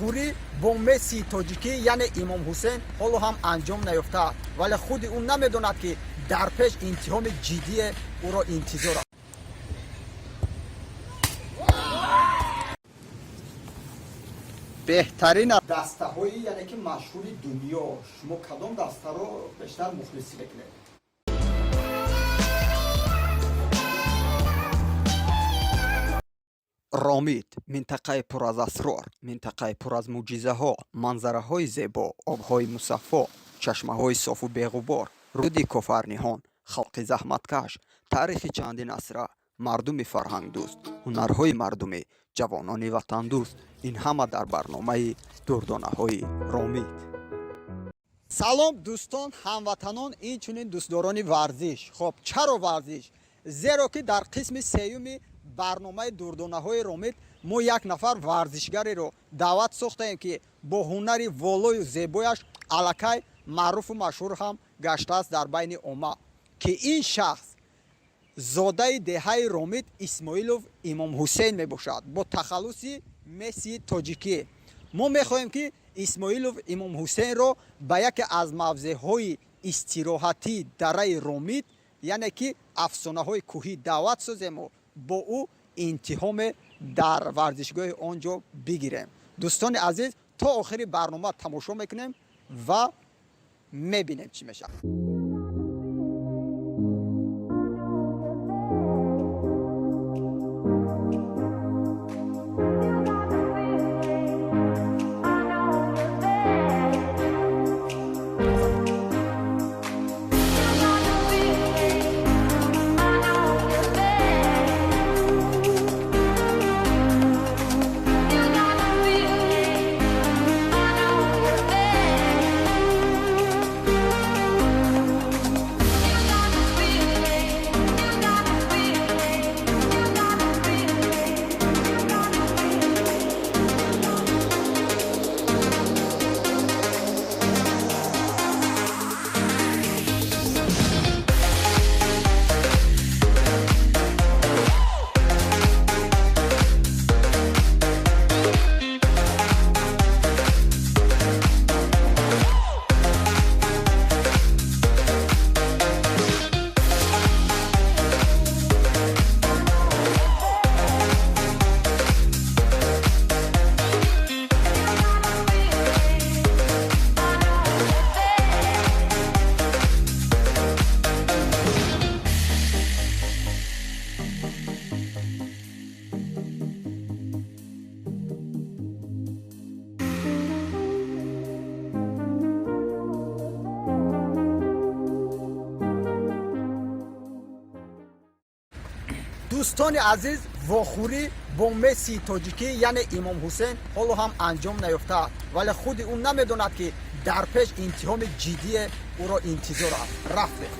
Вохӯрӣ бо Мессии тоҷикӣ, яъне Имом Ҳусейн, ҳоло ҳам анҷом наёфтааст, вале худи ӯ намедонад, ки дар пеш имтиҳони ҷиддие ӯро интизор аст. Беҳтарин дастаҳои, яъне ки машҳури дунё, шумо кадом дастаро бештар мухлисӣ мекунед? Ромит — минтақаи пур аз асрор, минтақаи пур аз мӯъҷизаҳо, манзараҳои зебо, обҳои мусаффо, чашмаҳои софу беғубор, рӯди Кофарниҳон, халқи заҳматкаш, таърихи чандин асра, мардуми фарҳангдӯст, ҳунарҳои мардумӣ, ҷавонони ватандӯст. Ин ҳама дар барномаи «Дурдонаҳои Ромит». Салом, дӯстон, ҳамватанон, инчунин дӯстдорони варзиш. Хоб, чаро варзиш? Зеро ки дар қисми сеюми барномаи «Дурдонаҳои Ромит» мо як нафар варзишгареро даъват сохтаем, ки бо ҳунари волою зебояш аллакай маъруфу машҳур ҳам гаштааст дар байни омма, ки ин шахс зодаи деҳаи Ромит Исмоилов Имомҳусейн мебошад бо тахаллуси Мессии тоҷикӣ. Мо мехоҳем, ки Исмоилов Имомҳусейнро ба яке аз мавзеъҳои истироҳатии дараи Ромит, яъне ки афсонаҳои кӯҳӣ, даъват созему бо ӯ имтиҳоме дар варзишгоҳи он ҷо бигирем. Дӯстони азиз, то охири барнома тамошо мекунем ва мебинем, чӣ мешавад. Дӯстони азиз, вохӯрӣ бо Мессии тоҷикӣ, яъне Имом Ҳусейн, ҳоло ҳам анҷом наёфтааст, вале худи ӯ намедонад, ки дар пеш имтиҳони ҷиддие ӯро интизор аст. Рафтем.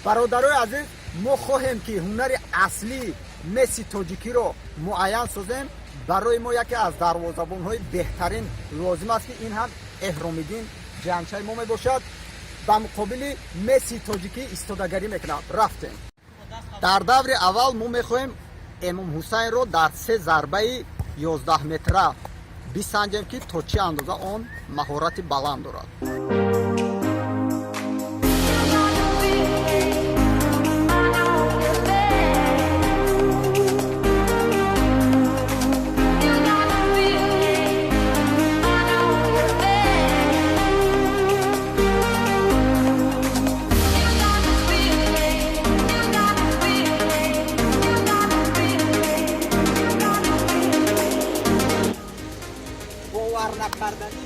Бародарои азиз, мо хоҳем, ки ҳунари аслии Месси тоҷикиро муайян созем. Барои мо яке аз дарвозабонҳои беҳтарин лозим аст, ки ин ҳам Эҳромиддин ҷанчаи мо мебошад. Ба муқобили Месси тоҷикӣ истодагарӣ мекунад. Рафтем. Дар даври аввал мо мехоҳем Эмом Ҳусайнро дар се зарбаи 11 метра бисанҷем, ки то чӣ андоза он маҳорати баланд дорад. Бовар накарданӣ.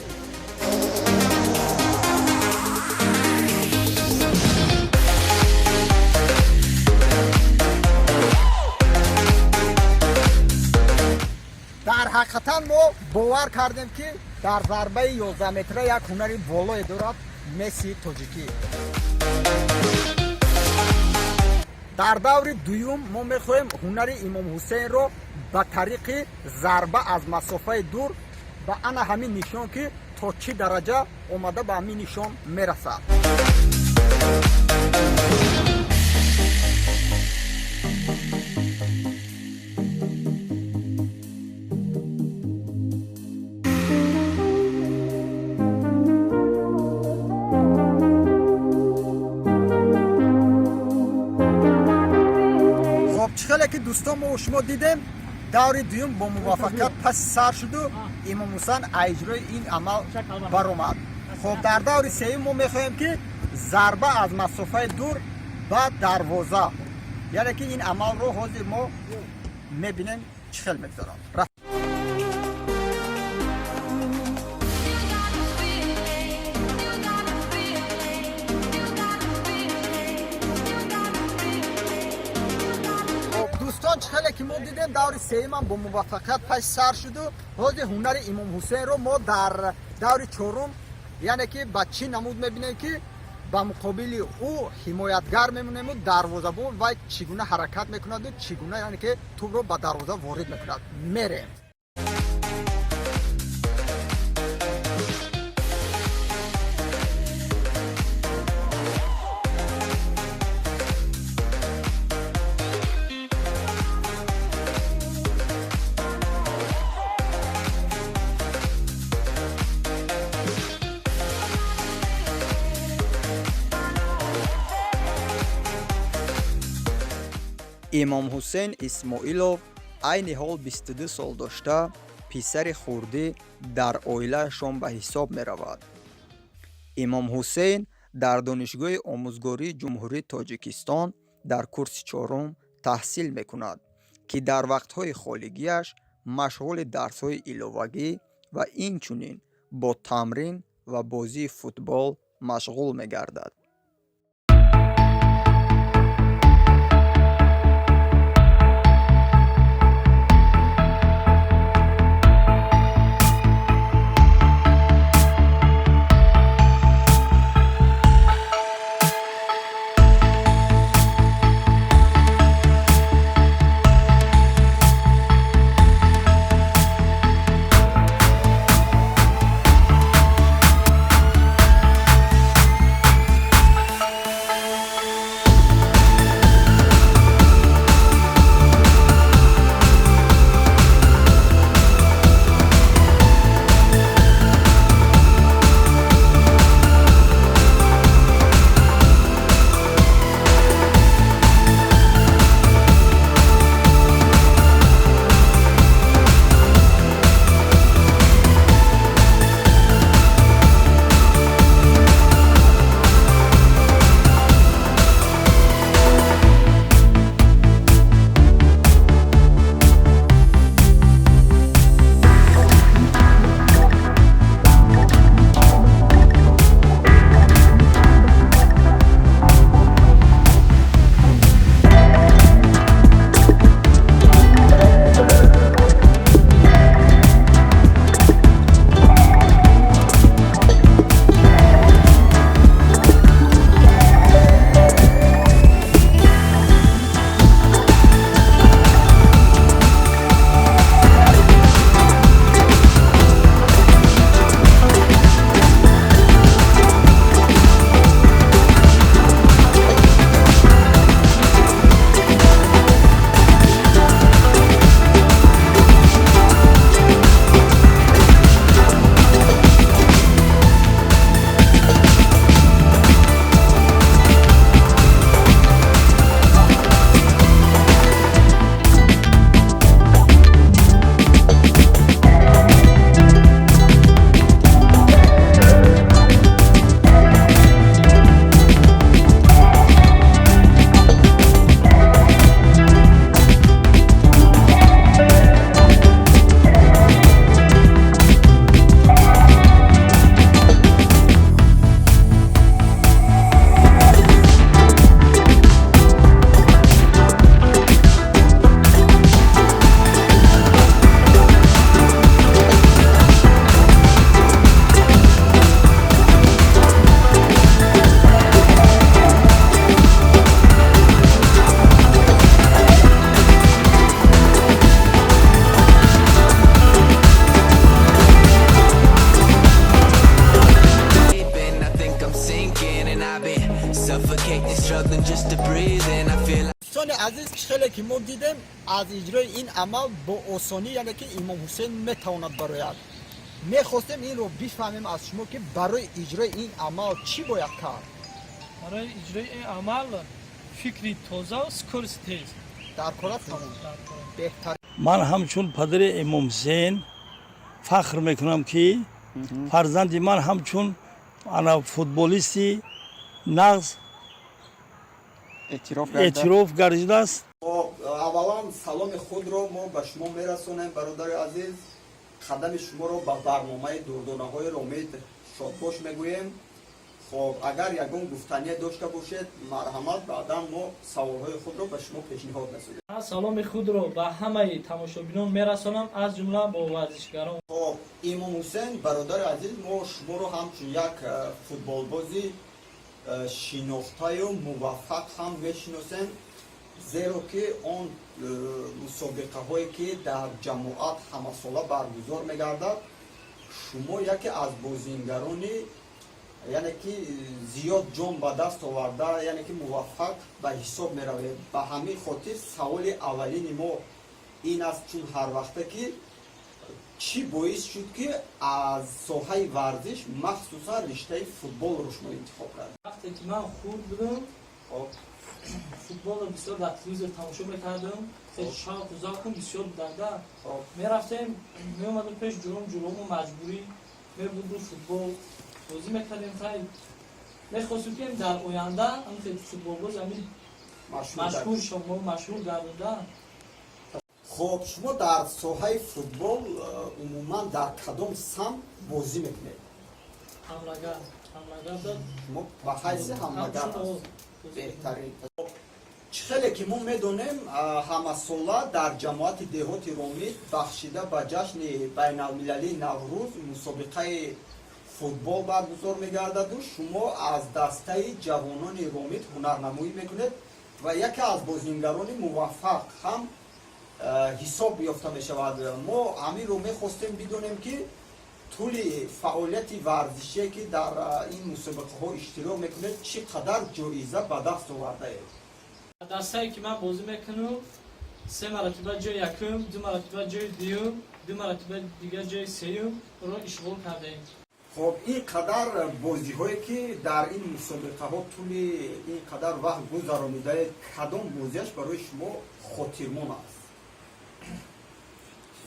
Дар ҳақиқатан мо бовар кардем, ки дар зарбаи 11 метра як ҳунари волое дорад Месси тоҷикӣ. Дар даври дуюм мо мехоҳем ҳунари Имом Ҳусейнро ба тариқи зарба аз масофаи дур ба ана ҳамин нишон, ки То чӣ дараҷа омада ба ҳамин нишон мерасад. Хоб, чӣ хеле ки, дӯстон, мо шумо дидем, даври дуюм бо муваффақият паси сар шуду Имом Ҳусайн аз иҷрои ин амал баромад. Хоб, дар даври сеюм мо мехоҳем, ки зарба аз масофаи дур ба дарвоза, яъне ки ин амалро ҳозир мо мебинем, чӣ хел мегузарад. You got the feeling, you got the feeling, you got the feeling, you got the feeling, you got the Хоб, дӯстон, чӣ хеле ки мо дидем, даври сеюмам бо муваффақият паси сар шуду ҳозир ҳунари Имом Ҳусейнро мо дар даври чорум, яъне ки ба чӣ намуд мебинем, ки ба муқобили ӯ ҳимоятгар мемонему дарвозабон вай чӣ гуна ҳаракат мекунаду чӣ гуна, яъне ки, тӯбро ба дарвоза ворид мекунад. Мерем. Имом Ҳусейн Исмоилов айни ҳол 22 сол дошта, писари хурдӣ дар оилаашон ба ҳисоб меравад. Имом Ҳусейн дар Донишгоҳи омӯзгории Ҷумҳурии Тоҷикистон дар курси чорум таҳсил мекунад, ки дар вақтҳои холигиаш машғули дарсҳои иловагӣ ва инчунин бо тамрин ва бозии футбол машғул мегардад. reason. I feel like Дӯстони азиз, хеле ки мо дидем, аз иҷрои ин амал бо осонӣ, яъне ки Имом Ҳусейн метавонад барояд. Мехостем инро бифаҳмем аз шумо, ки барои иҷрои ин амал чӣ бояд кард? Барои иҷрои ин амал фикри тоза ва скорость тез. Дар кора тамом. Дар кор. Беҳтар. Ман ҳамчун падари Имом Ҳусейн фахр мекунам, ки фарзанди ман ҳамчун ана футболисти нағз эътироф гардидааст. Хоб, аввалан саломи худро мо ба шумо мерасонем, бародари азиз. Қадами шуморо ба барномаи «Дурдонаҳои Ромит» шодбош мегӯем. Хоб, агар ягон гуфтание дошта бошед, марҳамат, баъдан мо саволҳои худро ба шумо пешниҳод месозем. Ман саломи худро ба ҳамаи тамошобинон мерасонам, аз ҷумла бо варзишгарон. Хоб, Имом Ҳусейн, бародари азиз, мо шуморо ҳамчун як футболбози шинохтаю муваффақ ҳам мешиносем, зеро ки он мусобиқаҳое, ки дар ҷамоат ҳамасола баргузор мегардад, шумо яке аз бозингарони, яъне ки зиёд ҷом ба даст оварда, яъне ки муваффақ ба ҳисоб меравед. Ба ҳамин хотир саволи аввалини мо ин аст, чун ҳарвақта, ки чӣ боис шуд, ки аз соҳаи варзиш, махсусан риштаи футболро шумо интихоб кардед? Вақте ки ман хурд будам, футболро бисёр дар телевизор тамошо мекардам, хеле шавқу завқам бисёр буданда. Мерафтем, меомадем пеш ҷуром, ҷурому маҷбурӣ мебурду, футбол бозӣ мекардем. Хай, мехостем, ки дар оянда ҳамин футболбоз, ҳамин машҳур шумо, машҳур гардонда. Хоб, шумо дар соҳаи футбол умуман дар кадом самт бозӣ мекунед? Ҳамлагар, ҳамлагар дод. Шумо ба ҳайси ҳамлагар аст, беҳтарин. Чӣ хеле ки мо медонем, ҳамасола дар ҷамоати деҳоти Ромит бахшида ба ҷашни байналмилалии Наврӯз мусобиқаи футбол баргузор мегардаду шумо аз дастаи ҷавонони Ромит ҳунарнамоӣ мекунед ва яке аз бозингарони муваффақ ҳам ҳисоб ёфта мешавад. Мо ҳаминро мехостем бидонем, ки тӯли фаъолияти варзишие, ки дар ин мусобиқаҳо иштирок мекунед, чӣ қадар ҷоиза ба даст овардаед? Дастае, ки ман бозӣ мекунам, се маротиба ҷои якум, ду маротиба ҷои дуюм, ду маротиба дигар ҷои сеюмро ишғол кардаем. Хоб, ин қадар бозиҳое, ки дар ин мусобиқаҳо тӯли ин қадар вақт гузаронидаед, кадом бозиаш барои шумо хотирмон аст?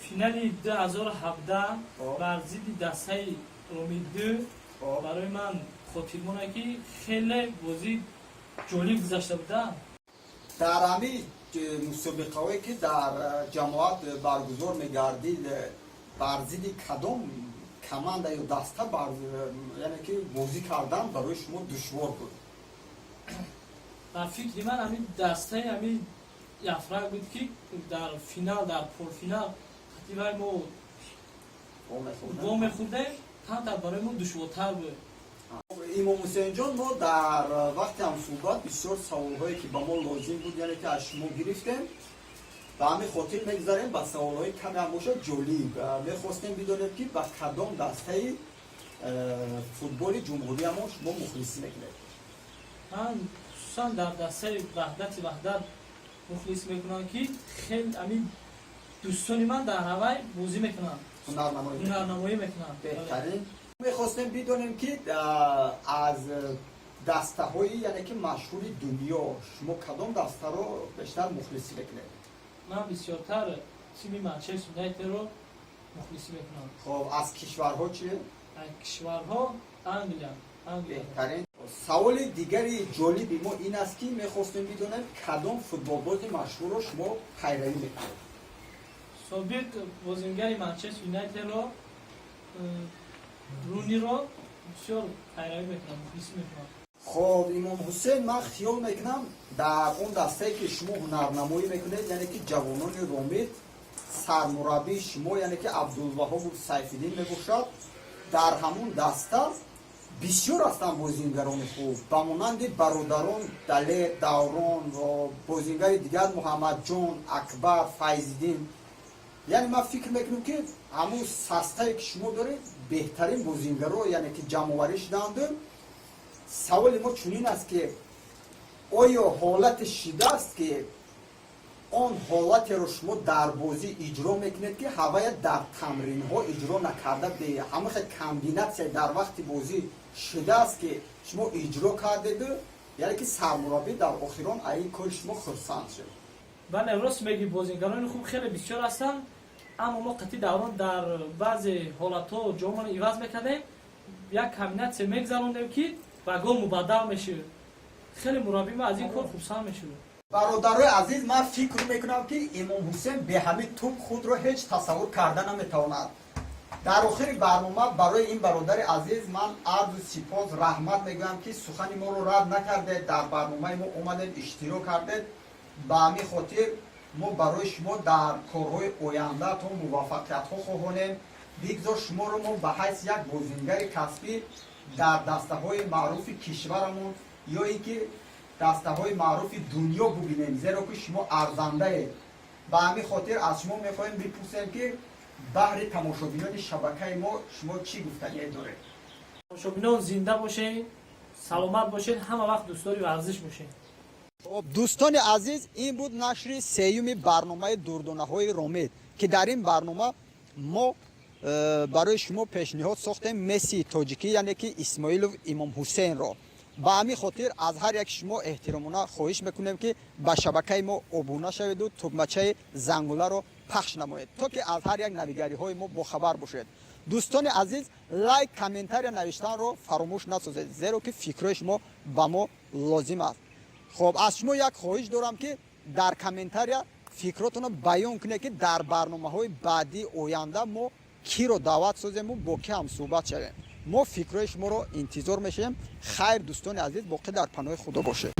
Финали 2017 бар зидди дастаи Ромит 2 барои ман хотирмоне, ки хеле бозӣ ҷолиб гузашта буда. Дар ҳамин мусобиқаҳое, ки дар ҷамоат баргузор мегардид, бар зидди кадом команда ё даста яъне ки бозӣ кардан барои шумо душвор буд? Дар фикри ман, ҳамин дастаи ҳамин Яфрак буд, ки дар финал, дар полфинал қатибаи мо вомехӯрдем, камтар барои мо душвортар буд. Имом Ҳусейнҷон, мо дар вақти ҳамсӯҳбат бисёр саволҳое, ки ба мо лозим буд, яъне ки аз шумо гирифтем. Ба ҳамин хотир мегузарем ба саволҳои каме ҳам бошад ҷолиб. Мехостем бидонем, ки ба кадом дастаи футболи ҷумҳуриямон шумо мухлисӣ мекунед? Ман хусусан дар дастаи Ваҳдати Ваҳдат мухлис мекунам, ки хел ҳамин дӯстони ман дар ҳавай бозӣ мекунанд. Ҳунарнамоӣ. Ҳунарнамоӣ мекунанд. Беҳтарин. Мехостем бидонем, ки аз дастаҳои, яъне ки машҳури дунё, шумо кадом дастаро бештар мухлисӣ мекунед? Ман бисёртар тими Манчестер Юнайтедро мухлисӣ мекунам. Хоб, аз кишварҳо чи? Аз кишварҳо Англия, Англия. Беҳтарин. Саволи дигари ҷолиби мо ин аст, ки мехостем бидонем, кадом футболбози машҳурро шумо пайравӣ мекунед? Собиқ бозингари Манчестер Юнайтедро, Руниро бисёр пайравӣ мекунам, мухлисӣ мекунам. Хоб, Имом Ҳусейн, ман хиёл мекунам, дар он дастае, ки шумо ҳунарнамоӣ мекунед, яъне ки ҷавонони Ромит, сармураббии шумо, яъне ки Абдулваҳобу Сайфиддин мебошад. Дар ҳамун даста бисёр ҳастанд бозингарони хуб, ба монанди бародарон Далер, Даврон, бозингари дигар Муҳаммадҷон, Акбар, Файзиддин. Яъне ман фикр мекунам, ки ҳамун дастае, ки шумо доред, беҳтарин бозингаро, яъне ки ҷамъоварӣ шудаанду саволи мо чунин аст, ки Оё ҳолате шидааст, ки он ҳолатеро шумо дар бозӣ иҷро мекунед, ки ҳавая дар тамринҳо иҷро накарда бе ҳамаха комбинатсия дар вақти бозӣ шудааст, ки шумо иҷро кардеду, яъне ки сармураббӣ дар охирон аз ин кори шумо хурсанд шуд? Бале, рост мегӣ, бозингарони хуб хеле бисёр ҳастанд, аммо мо қатъи даврон дар баъзе ҳолатҳо ҷомонро иваз мекардем, як комбинатсия мегзарондем, ки ба гол мубаддал мешуд. Хеле мураббӣ ма аз ин кор хурсанд мешуд. Бародарои азиз, ман фикр мекунам, ки Имом Ҳусен бе ҳамин тӯб худро ҳеҷ тасаввур карда наметавонад. Дар охири барнома барои ин бародари азиз ман арзу сипос, раҳмат мегӯям, ки сухани моро рад накардед, дар барномаи мо омадед, иштирок кардед. Ба ҳамин хотир мо барои шумо дар корҳои ояндаатон муваффақиятҳо хоҳонем. Бигзор шуморо мо ба ҳайси як бозингари касбӣ дар дастаҳои маъруфи кишварамон ё ин ки дастаҳои маъруфи дунё бубинем, зеро ки шумо арзандаед. Ба ҳамин хотир аз шумо мехоҳем бипурсем, ки баҳри тамошобинони шабакаи мо шумо чӣ гуфтание доред? Тамошобинон, зинда бошед, саломат бошед, ҳама вақт дӯстдори варзиш бошед. Хоб, дӯстони азиз, ин буд нашри сеюми барномаи «Дурдонаҳои Ромед», ки дар ин барнома мо барои шумо пешниҳод сохтем Мессии тоҷикӣ, яъне ки Исмоилов Имомҳусейнро. Ба ҳамин хотир аз ҳар яки шумо эҳтиромона хоҳиш мекунем, ки ба шабакаи мо обуна шаведу тугмачаи зангуларо пахш намоед, то ки аз ҳар як навигариҳои мо бохабар бошед. Дӯстони азиз, лайк, комментария навиштанро фаромӯш насозед, зеро ки фикрҳои шумо ба мо лозим аст. Хоб, аз шумо як хоҳиш дорам, ки дар комментария фикротонро баён кунед, ки дар барномаҳои баъдии оянда мо киро даъват созему бо ки ҳамсӯҳбат шавем. Мо фикрҳои шуморо интизор мешавем. Хайр, дӯстони азиз, боқӣ дар паноҳи Худо бошед.